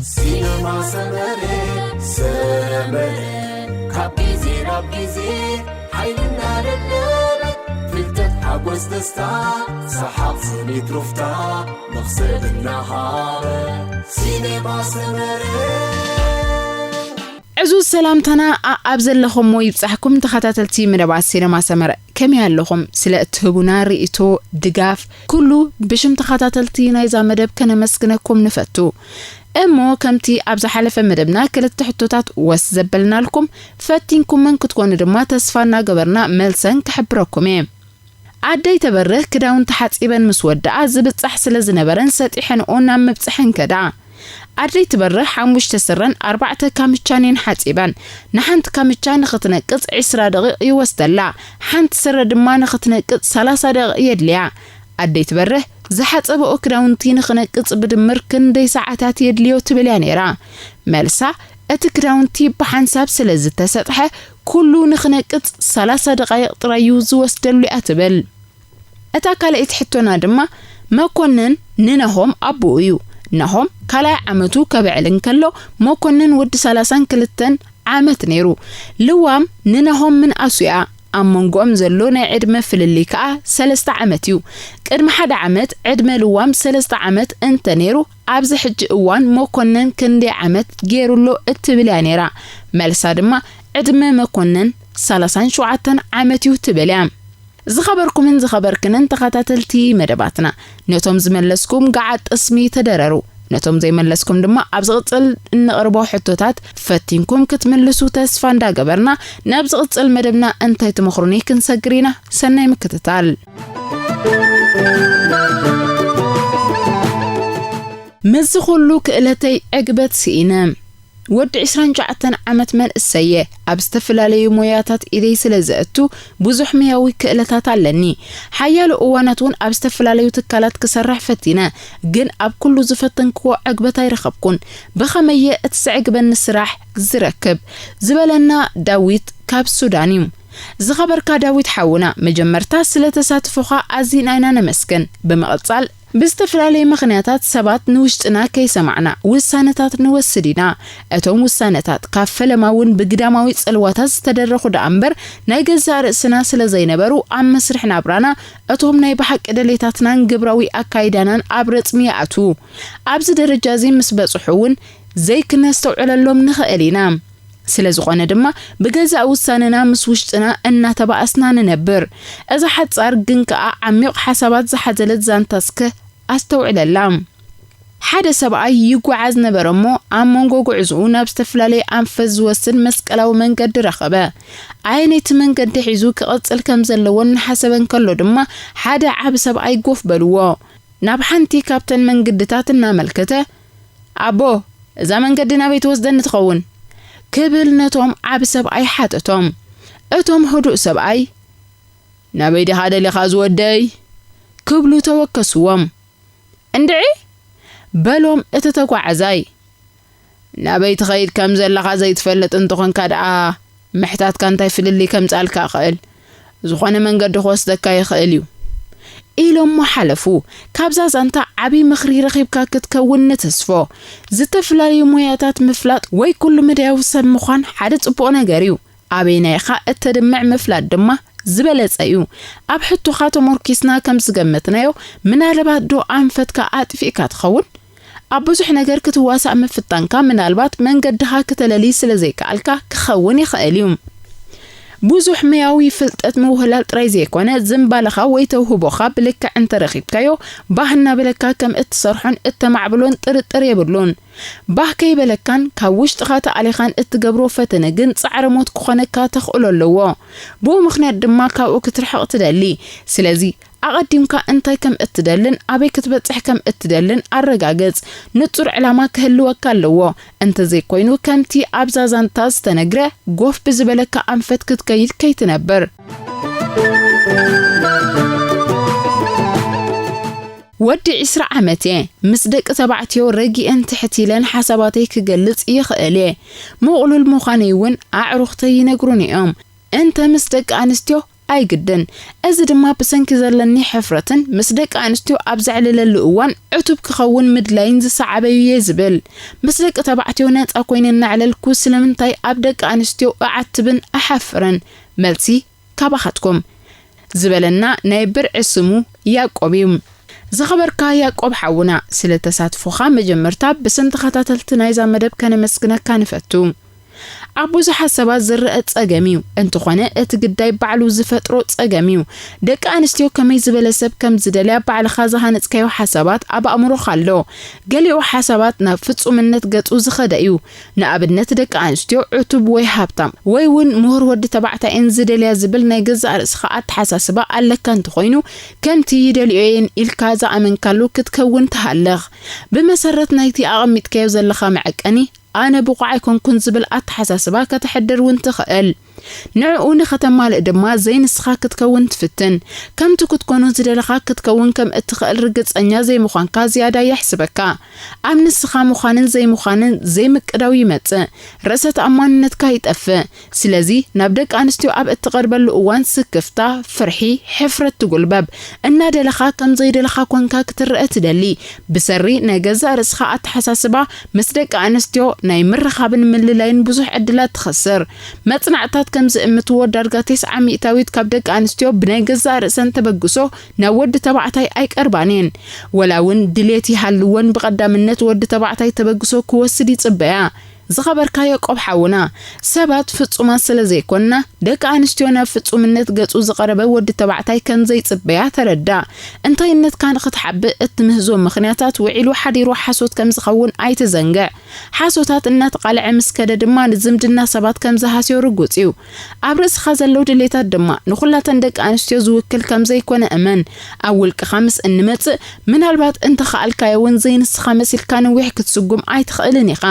ሲነማ ሰመረ፣ ሰመረ፣ ካብ ግዜ ናብ ግዜ ሓይልና ደደበ፣ ፍልጠት ሓጎስ ደስታ፣ ሰሓቕ ስኒት ሩፍታ፣ መኽሰብ እናሃበ፣ ሲነማ ሰመረ። ዕዙዝ ሰላምታና ኣኣብ ዘለኹሞ ይብጻሕኩም ተኸታተልቲ መደባት ሲነማ ሰመረ። ከመይ ኣለኹም? ስለ እትህቡና ርእይቶ፣ ድጋፍ፣ ኩሉ ብሽም ተኸታተልቲ ናይዛ መደብ ከነመስግነኩም ንፈቱ። እሞ ከምቲ ኣብ ዝሓለፈ መደብና ክልተ ሕቶታት ወስ ዘበልናልኩም፣ ፈቲንኩመን ክትኮኑ ድማ ተስፋ እናገበርና መልሰን ክሕብረኩም እየ። ኣደይ ተበርህ ክዳውንቲ ሓጺበን ምስ ወድኣ ዝብጻሕ ስለ ዝነበረን ሰጢሐንኦ ናብ ምብጽሐን ከዳ። ኣደይ ትበርህ ሓሙሽተ ስረን ኣርባዕተ ካምቻን እየን ሓጺበን። ንሓንቲ ካምቻ ንኽትነቅጽ ዕስራ ደቂቕ ይወስደላ። ሓንቲ ስረ ድማ ንኽትነቅጽ ሰላሳ ደቂቕ የድልያ። ኣደይ ትበርህ ዝሓጸበኦ ክዳውንቲ ንኽነቅጽ ብድምር ክንደይ ሰዓታት የድልዮ ትብል እያ ነይራ። መልሳ፣ እቲ ክዳውንቲ ብሓንሳብ ስለ ዝተሰጥሐ ኩሉ ንኽነቅጽ ሰላሳ ደቓይቕ ጥራይ እዩ ዝወስደሉ እያ ትብል። እታ ካልኣይቲ ሕቶና ድማ፣ መኮነን ንናሆም ኣቦኡ እዩ። ናሆም ካልኣይ ዓመቱ ከብዕል እንከሎ፣ መኮነን ወዲ ሰላሳን ክልተን ዓመት ነይሩ። ልዋም ንናሆም ምንኣሱ እያ። ኣብ መንጎኦም ዘሎ ናይ ዕድመ ፍልልይ ከኣ ሰለስተ ዓመት እዩ። ቅድሚ ሓደ ዓመት ዕድመ ልዋም ሰለስተ ዓመት እንተ ነይሩ፣ ኣብዚ ሕጂ እዋን መኮነን ክንደይ ዓመት ገይሩ ኣሎ እትብል እያ ነይራ። መልሳ ድማ ዕድመ መኮነን ሰላሳን ሸውዓተን ዓመት እዩ ትብል እያ። ዝኸበርኩምን ዝኸበርክንን ተኸታተልቲ መደባትና፣ ነቶም ዝመለስኩም ገዓት ጠስሚ ተደረሩ። ነቶም ዘይመለስኩም ድማ ኣብ ዝቕጽል እንቕርቦ ሕቶታት ፈቲንኩም ክትምልሱ ተስፋ እንዳገበርና፣ ናብ ዝቕጽል መደብና እንታይ ትመኽሩኒ ክንሰግር ኢና። ሰናይ ምክትታል። ምስዚ ኩሉ ክእለተይ ዕግበት ስኢነ። ወዲ ዕስራን ትሽዓተን ዓመት መንእሰየ፣ ኣብ ዝተፈላለዩ ሞያታት ኢደይ ስለ ዘእቱ ብዙሕ ሞያዊ ክእለታት ኣለኒ። ሓያሎ እዋናት እውን ኣብ ዝተፈላለዩ ትካላት ክሰርሕ ፈቲነ፣ ግን ኣብ ኩሉ ዝፈተንክዎ ዕግበት ኣይረኸብኩን። ብኸመየ እቲ ዘዕግበኒ ስራሕ ዝረክብ? ዝበለና ዳዊት ካብ ሱዳን እዩ። ዝኸበርካ ዳዊት ሓውና፣ መጀመርታ ስለ ተሳትፎኻ ኣዚና ኢና ነመስግን። ብምቕጻል፣ ብዝተፈላለየ ምኽንያታት ሰባት ንውሽጥና ከይሰማዕና ውሳነታት ንወስድ ኢና። እቶም ውሳነታት ካብ ፈለማ እውን ብግዳማዊ ጽልዋታት ዝተደረኹ ደኣ እምበር ናይ ገዛእ ርእስና ስለ ዘይነበሩ፣ ኣብ መስርሕ ናብራና እቶም ናይ ብሓቂ ድሌታትናን ግብራዊ ኣካይዳናን ኣብ ረጽሚ ይኣትዉ። ኣብዚ ደረጃ እዚ ምስ በጽሑ እውን ዘይክነስተውዕለሎም ንኽእል ኢና። ስለ ዝኾነ ድማ ብገዛእ ውሳነና ምስ ውሽጥና እናተባኣስና ንነብር። እዛ ሓጻር ግን ከኣ ዓሚቕ ሓሳባት ዝሓዘለት ዛንታ እስከ ኣስተውዕለላ። ሓደ ሰብኣይ ይጓዓዝ ነበረ እሞ ኣብ መንጎ ጉዕዝኡ ናብ ዝተፈላለየ ኣንፈት ዝወስድ መስቀላዊ መንገዲ ረኸበ። ኣየነይቲ መንገዲ ሒዙ ክቕጽል ከም ዘለዎን እናሓሰበ እንከሎ ድማ ሓደ ዓቢ ሰብኣይ ጎፍ በልዎ። ናብ ሓንቲ ካብተን መንገድታት እናመልከተ፣ "ኣቦ፣ እዛ መንገዲ ናበይ ትወስደኒ ትኸውን?" ክብል ነቶም ዓቢ ሰብኣይ ሓተቶም። እቶም ህዱእ ሰብኣይ፣ "ናበይ ዲኻ ደሊኻ ዝወደይ?" ክብሉ ተወከስዎም። "እንድዒ?" በሎም እቲ ተጓዓዛይ። "ናበይ ትኸይድ ከም ዘለኻ ዘይትፈልጥ እንተኾንካ ደኣ፣ ምሕታትካ እንታይ ፍልልይ ከምጽኣልካ እኽእል? ዝኾነ መንገዲ ክወስደካ ይኽእል እዩ" ኢሎሞ ሓለፉ። ካብዛ ዛንታ ዓቢ ምኽሪ ረኺብካ ክትከውን ንተስፎ። ዝተፈላለዩ ሞያታት ምፍላጥ ወይ ኩሉ መዳያዊ ሰብ ምዃን ሓደ ጽቡቕ ነገር እዩ። ኣበይናይ ኢኻ እተድምዕ ምፍላጥ ድማ ዝበለጸ እዩ። ኣብ ሕቶኻ ተሞርኪስና ከም ዝገመትናዮ፣ ምናልባት ዶ ኣንፈትካ ኣጥፊእካ ትኸውን? ኣብ ብዙሕ ነገር ክትዋሳእ ምፍታንካ ምናልባት መንገድኻ ክተለሊ ስለ ዘይከኣልካ ክኸውን ይኽእል እዩ። ብዙሕ ሞያዊ ፍልጠት ምውህላል ጥራይ ዘይኮነ፣ ዝንባለኻ ወይ ተውህቦኻ ብልክዕ እንተረኺብካዮ፣ ባህ እናበለካ ከም እትሰርሖን እተማዕብሎን ጥርጥር የብሉን። ባህ ከይበለካን ካብ ውሽጥኻ ተኣሊኻን እትገብሮ ፈተነ ግን ጻዕረ ሞት ክኾነካ ተኽእሎ ኣለዎ። ብኡ ምኽንያት ድማ ካብኡ ክትርሕቕ ትደሊ። ስለዚ ኣቐዲምካ እንታይ ከም እትደልን ኣበይ ክትበጽሕ ከም እትደልን ኣረጋግጽ። ንጹር ዕላማ ክህልወካ ኣለዎ። እንተዘይኮይኑ፣ ከምቲ ኣብዛ ዛንታ ዝተነግረ፣ ጎፍ ብዝበለካ ኣንፈት ክትከይድ ከይትነብር። ወዲ ዕስራ ዓመት እየ። ምስ ደቂ ተባዕትዮ ረጊኤን ትሕት ኢለን ሓሳባተይ ክገልጽ ይኽእል እየ። ምቕሉል ምዃነይ እውን ኣዕሩኽተይ ይነግሩኒ እዮም። እንተ ምስ ደቂ ኣንስትዮ ኣይግድን። እዚ ድማ ብሰንኪ ዘለኒ ሕፍረትን ምስ ደቂ ኣንስትዮ ኣብ ዘዕልለሉ እዋን ዕቱብ ክኸውን ምድላይን ዝሰዓበዩ እየ ዝብል። ምስ ደቂ ተባዕትዮ ነጻ ኮይነ እናዕለልኩ ስለምንታይ ኣብ ደቂ ኣንስትዮ እዓትብን እሓፍርን? መልሲ ካባኻትኩም ዝበለና ናይ ብርዒ ስሙ ያዕቆብ እዩ። ዝኸበርካ ያዕቆብ ሓውና፣ ስለ ተሳትፎኻ መጀመርታ ብስም ተኸታተልቲ ናይዛ መደብ ከነመስግነካ ንፈቱ። ኣብ ብዙሓት ሰባት ዝረአ ጸገም እዩ። እንተኾነ እቲ ግዳይ ባዕሉ ዝፈጥሮ ጸገም እዩ። ደቂ ኣንስትዮ ከመይ ዝበለ ሰብ ከም ዝደልያ ባዕልኻ ዝሃነጽካዮ ሓሳባት ኣብ ኣእምሮኻ ኣሎ። ገሊኡ ሓሳባት ናብ ፍጹምነት ገጹ ዝኸደ እዩ። ንኣብነት ደቂ ኣንስትዮ ዕቱብ ወይ ሃብታም ወይ እውን ምሁር ወዲ ተባዕታይ እየን ዝደልያ ዝብል ናይ ገዛእ ርእስኻ ኣተሓሳስባ ኣለካ እንተኾይኑ፣ ከምቲ ይደልዮ እየን ኢልካ ዝኣመንካሉ ክትከውን ትሃልኽ። ብመሰረት ናይቲ ኣቐሚጥካዮ ዘለኻ መዐቀኒ ኣነ ብቑዕ ኣይኮንኩን ዝብል ኣተሓሳስባ ከተሕድር እውን ትኽእል። ንዕኡ ንኸተማልእ ድማ ዘይንስኻ ክትከውን ትፍትን። ከምቲ ክትኮኖ ዝደለኻ ክትከውን ከም እትኽእል ርግጸኛ ዘይምዃንካ ዝያዳ የሕስበካ። ኣብ ንስኻ ምዃንን ዘይምዃንን ዘይምቅዳው ይመጽእ። ርእሰ ተኣማንነትካ ይጠፍእ። ስለዚ ናብ ደቂ ኣንስትዮ ኣብ እትቐርበሉ እዋን ስክፍታ፣ ፍርሒ፣ ሕፍረት ትጉልበብ። እናደለኻ ከም ዘይደለኻ ኮንካ ክትረአ ትደሊ። ብሰሪ ናይ ገዛእ ርእስኻ ኣተሓሳስባ ምስ ደቂ ኣንስትዮ ናይ ምርኻብን ምልላይን ብዙሕ ዕድላት ትኸስር። መጽናዕትታት ከም ዝእምትዎ ዳርጋ ተስዓ ሚእታዊት ካብ ደቂ ኣንስትዮ ብናይ ገዛእ ርእሰን ተበግሶ ናብ ወዲ ተባዕታይ ኣይቀርባን እየን። ወላ እውን ድሌት ይሃልወን ብቐዳምነት ወዲ ተባዕታይ ተበግሶ ክወስድ ይጽበያ። ዝኸበርካ ያዕቆብ ሓውና፣ ሰባት ፍጹማት ስለ ዘይኮንና፣ ደቂ ኣንስትዮ ናብ ፍጹምነት ገጹ ዝቐረበ ወዲ ተባዕታይ ከም ዘይጽበያ ተረዳእ። እንታይነትካ ንኽትሓብእ እትምህዞ ምኽንያታት ውዒሉ ሓዲሩ ሓሶት ከም ዝኸውን ኣይትዘንግዕ። ሓሶታት እናተቓልዐ ምስ ከደ ድማ ንዝምድና ሰባት ከም ዝሃስዮ ርጉጽ እዩ። ኣብ ርእስኻ ዘለዉ ድሌታት ድማ ንኹላተን ደቂ ኣንስትዮ ዝውክል ከም ዘይኮነ እመን። ኣብ ውልቅኻ ምስ እንመጽእ፣ ምናልባት እንተ ኸኣልካዮ እውን ዘይንስኻ መሲልካ ነዊሕ ክትስጉም ኣይትኽእልን ኢኻ።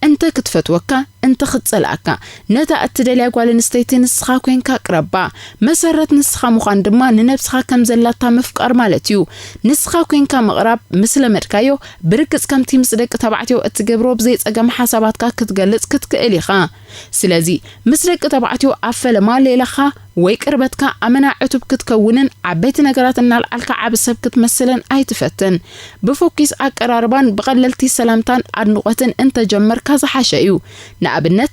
እንተ ክትፈትወካ፣ እንተ ክትጸልኣካ፣ ነታ እትደልያ ጓል ኣንስተይቲ ንስኻ ኮንካ ቅረባ። መሰረት ንስኻ ምዃን ድማ ንነብስኻ ከም ዘላታ ምፍቃር ማለት እዩ። ንስኻ ኮንካ ምቕራብ ምስ ለመድካዮ፣ ብርግጽ ከምቲ ምስ ደቂ ተባዕትዮ እትገብሮ ብዘይ ጸገም ሓሳባትካ ክትገልጽ ክትክእል ኢኻ። ስለዚ፣ ምስ ደቂ ተባዕትዮ ኣብ ፈለማ ሌላኻ ወይ ቅርበትካ ኣመና ዕቱብ ክትከውንን ዓበይቲ ነገራት እናልዓልካ ዓቢ ሰብ ክትመስልን ኣይትፈትን። ብፎኪስ ኣቀራርባን ብቐለልቲ ሰላምታን ኣድንቖትን እንተጀመርካ ዝሓሸ እዩ። ንኣብነት፣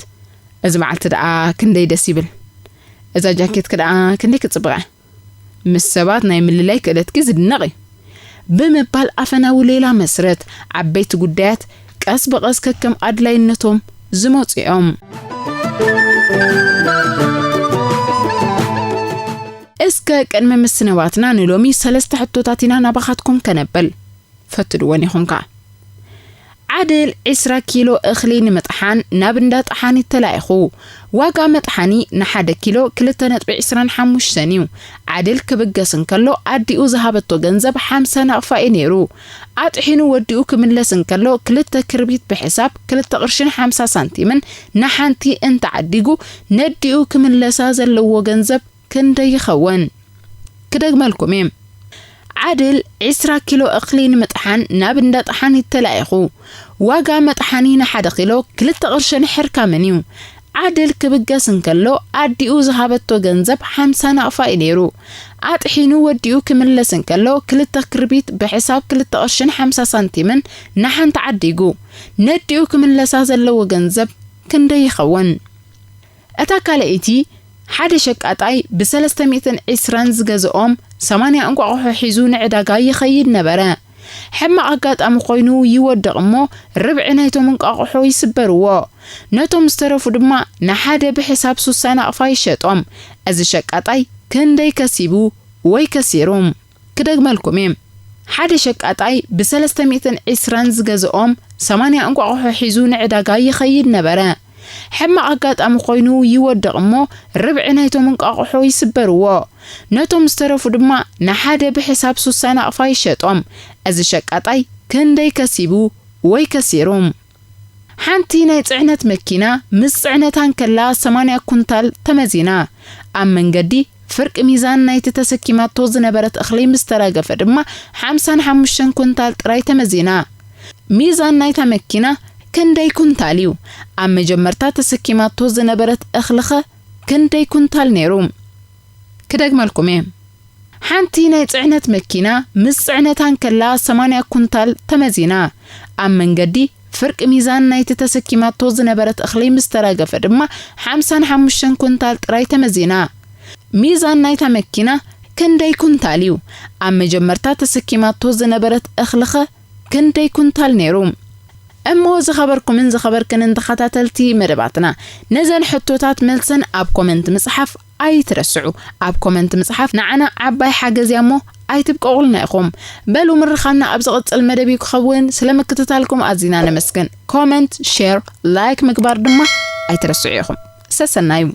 "እዚ መዓልቲ ደኣ ክንደይ ደስ ይብል! እዛ ጃኬትኪ ደኣ ክንደይ ክትጽብቕ እያ!" ምስ ሰባት ናይ ምልላይ ክእለትኪ ዝድነቕ እዩ ብምባል ኣፈናዊ ሌላ መስረት። ዓበይቲ ጉዳያት ቀስ ብቐስ ከከም ኣድላይነቶም ዝመጹ እዮም። እስከ ቅድሚ ምስንባትና ንሎሚ ሰለስተ ሕቶታት ኢና ናባኻትኩም ከነብል። ፈትድወን ኢኹም ከኣ። ዓድል ዕስራ ኪሎ እኽሊ ንምጥሓን ናብ እንዳ ጠሓኒት ተላኢኹ። ዋጋ መጥሓኒ ንሓደ ኪሎ ክልተ ነጥቢ ዕስራን ሓሙሽተን እዩ። ዓድል ክብገስ እንከሎ ኣዲኡ ዝሃበቶ ገንዘብ ሓምሳ ናቕፋ እዩ ነይሩ። ኣጥሒኑ ወዲኡ ክምለስ እንከሎ ክልተ ክርቢት ብሕሳብ ክልተ ቅርሽን ሓምሳ ሳንቲምን ንሓንቲ እንተዓዲጉ ነዲኡ ክምለሳ ዘለዎ ገንዘብ ክንደይ ይኸውን? ክደግመልኩም እየ። ዓድል ዕስራ ኪሎ እኽሊ ንምጥሓን ናብ እንዳ ጠሓኒት ተላኢኹ። ዋጋ መጥሓኒ ንሓደ ኪሎ ክልተ ቅርሽን ሕርካምን እዩ። ዓድል ክብገስ እንከሎ ኣዲኡ ዝሃበቶ ገንዘብ ሓምሳ ናቕፋ እዩ ነይሩ። ኣጥሒኑ ወዲኡ ክምለስ እንከሎ ክልተ ክርቢት ብሕሳብ ክልተ ቅርሽን ሓምሳ ሳንቲምን ንሓንቲ ዓዲጉ። ነዲኡ ክምለሳ ዘለዎ ገንዘብ ክንደይ ይኸውን? እታ ካልኣይቲ፣ ሓደ ሸቃጣይ ብሰለስተ ሚእትን ዕስራን ዝገዝኦም ሰማንያ እንቋቑሖ ሒዙ ንዕዳጋ ይኸይድ ነበረ። ሕማቕ ኣጋጣሚ ኮይኑ ይወድቕ እሞ ርብዒ ናይቶም እንቋቑሖ ይስበርዎ። ነቶም ዝተረፉ ድማ ንሓደ ብሕሳብ ሱሳ ናቕፋ ይሸጦም። እዚ ሸቃጣይ ክንደይ ከሲቡ ወይ ከሲሩ? ክደግመልኩም እየ። ሓደ ሸቃጣይ ብሰለስተ ሚእትን ዕስራን ዝገዝኦም ሰማንያ እንቋቑሖ ሒዙ ንዕዳጋ ይኸይድ ነበረ። ሕማቕ ኣጋጣሚ ኮይኑ ይወድቕ እሞ ርብዒ ናይቶም እንቋቑሖ ይስበርዎ። ነቶም ዝተረፉ ድማ ንሓደ ብሕሳብ ሱሳ ናቕፋ ይሸጦም። እዚ ሸቃጣይ ክንደይ ከሲቡ ወይ ከሲሩ? ሓንቲ ናይ ጽዕነት መኪና ምስ ጽዕነታ እንከላ ሰማንያ ኩንታል ተመዚና። ኣብ መንገዲ ፍርቂ ሚዛን ናይቲ ተሰኪማቶ ዝነበረት እኽሊ ምስ ተራገፈ ድማ ሓምሳን ሓሙሽተን ኩንታል ጥራይ ተመዚና። ሚዛን ናይታ መኪና ክንደይ ኩንታል እዩ? ኣብ መጀመርታ ተሰኪማቶ ዝነበረት እኽልኸ ክንደይ ኩንታል ነይሩ? ክደግመልኩም እየ። ሓንቲ ናይ ጽዕነት መኪና ምስ ጽዕነታ እንከላ ሰማንያ ኩንታል ተመዚና። ኣብ መንገዲ ፍርቂ ሚዛን ናይቲ ተሰኪማቶ ዝነበረት እኽሊ ምስ ተራገፈ ድማ ሓምሳን ሓሙሽተን ኩንታል ጥራይ ተመዚና። ሚዛን ናይታ መኪና ክንደይ ኩንታል እዩ? ኣብ መጀመርታ ተሰኪማቶ ዝነበረት እኽልኸ ክንደይ ኩንታል ነይሩ? እሞ ዝኸበርኩምን ዝኸበርክንን ተኸታተልቲ መደባትና፣ ነዘን ሕቶታት መልሰን ኣብ ኮመንት ምጽሓፍ ኣይትረስዑ። ኣብ ኮመንት ምጽሓፍ ንዓና ዓባይ ሓገዝ እያ እሞ ኣይትብቀቑልና ኢኹም። በሉ ምርኻብና ኣብ ዝቕጽል መደብ እዩ ክኸውን። ስለ ምክትታልኩም ኣዚና ነመስግን። ኮመንት፣ ሼር፣ ላይክ ምግባር ድማ ኣይትረስዑ ኢኹም። ሰሰናዩ።